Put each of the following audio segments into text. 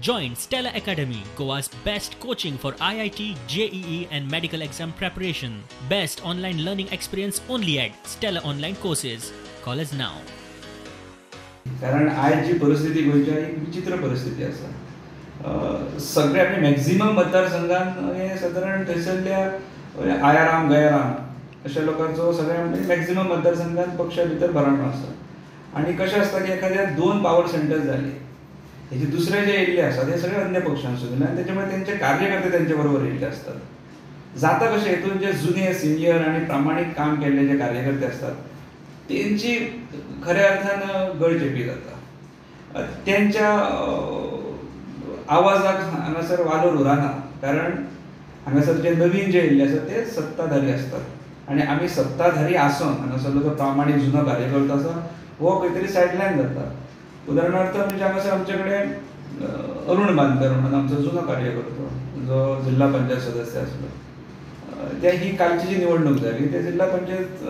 Join Stella Academy, Goa's best coaching for IIT, JEE and medical exam preparation. Best online learning experience only at Stella Online Courses. Call us now. कारण आयज जी परिस्थिती गोंयची एक विचित्र परिस्थिती आसा. सगळे आपले मॅक्झिमम मतदारसंघान हे सादारण थंयसरल्या आयाराम गयाराम अशा लोकांचो सगळ्या मॅक्झिमम मतदारसंघान पक्षा भितर भराणो आसा. आनी कशें आसता की एखाद्या दोन पावर सेंटर्स जाले हेजे दुसरे जे येयल्ले आसा ते सगळे अन्य पक्षांसून आनी तेच्या मुळे तेंचे कार्यकर्ते तेंचे बरोबर येयल्ले आसतात. जाता कशें हेतून जे जुने सिनियर आनी प्रामाणीक काम केल्ले जे कार्यकर्ते आसतात तेंची खऱ्या अर्थान गळचेपी जाता. तेंच्या आवाजाक हांगासर वालोर उरना, कारण हांगासर जे नवीन जे येयल्ले आसा ते सत्ताधारी आसतात आनी आमी सत्ताधारी आसून हांगासरलो जो प्रामाणीक जुनो कार्यकर्तो आसा हो खंय तरी सायडलायन जाता. उदाहरणार्थ म्हणजे हांगासर आमचे कडेन अरुण बांदकर म्हणून आमचो जुनो कार्यकर्तो जो जिल्हा पंचायत सदस्य आसलो, त्या ही कालची जी निवडणूक जाली त्या जिल्हा पंचायत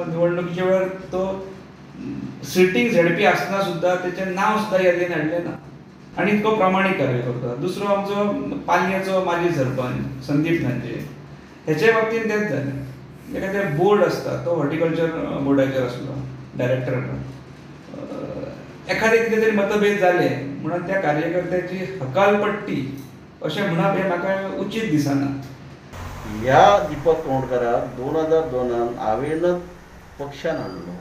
निवडणुकीच्या वेळार तो सिटींग झेडपी आसतना सुद्दां तेचें नांव सुद्दां यादीन हाडलें ना आनी इतको प्रामाणीक कार्यकर्तो. दुसरो आमचो पालयेचो माजी सरपंच संदीप नांजे, हेचे बाबतींत तेंच जालें. एखादें बोर्ड आसता तो हॉर्टिकल्चर बोर्डाचेर आसलो डायरेक्टर, एखादें कितें तरी मतभेद जाले म्हणून त्या कार्यकर्त्याची हकालपट्टी अशें म्हणप हें म्हाका उचीत दिसना. ह्या दीपक कोंडकराक 2002 हांवेनच पक्षान हाडलो,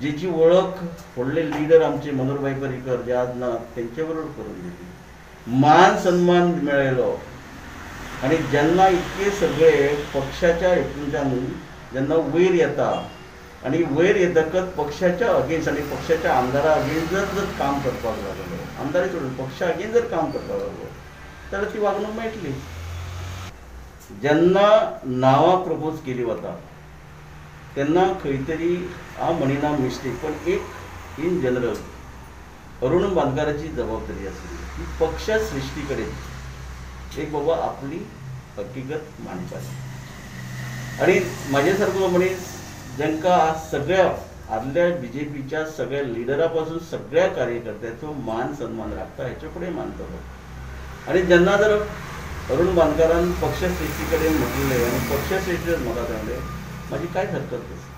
जेची वळख व्हडले लिडर आमचे मनोहरभाई पर्रीकर जे आज ना तेंचे बरोबर करून दिली, मान सन्मान मेळयलो. आनी जेन्ना इतके सगळे पक्षाच्या हितूनच्यान जेन्ना वयर येता आनी वयर येतकच पक्षाच्या अगेन्स्ट आनी पक्षाच्या आमदारा अगेन्स्ट जर काम करपाक लागलो, आमदारी सोडून पक्षा अगेन्स्ट जर काम करपाक लागलो जाल्यार ती वागणूक मेळटली. जेन्ना नांवां प्रपोज केली वता तेन्ना खंय तरी हांव म्हणिना मिस्टेक, पण एक इन जनरल अरुण बांदकाराची जबाबदारी आसली की पक्षा सृश्टी कडेन एक बाबा आपली हकीकत मांडपाची. आनी म्हाजे सारको मनीस जांकां सगळ्या आदल्या बीजेपीच्या सगळ्या लिडरा पासून सगळ्या कार्यकर्त्यांचो मान सन्मान राखता हेचे फुडें मानतलो. आनी जेन्ना जर अरुण बांदकारान पक्षश्रेष्ठी कडेन म्हटलें आनी पक्षश्रेष्ठीच म्हाका सांगलें, म्हाजी कांयच हरकत नासली.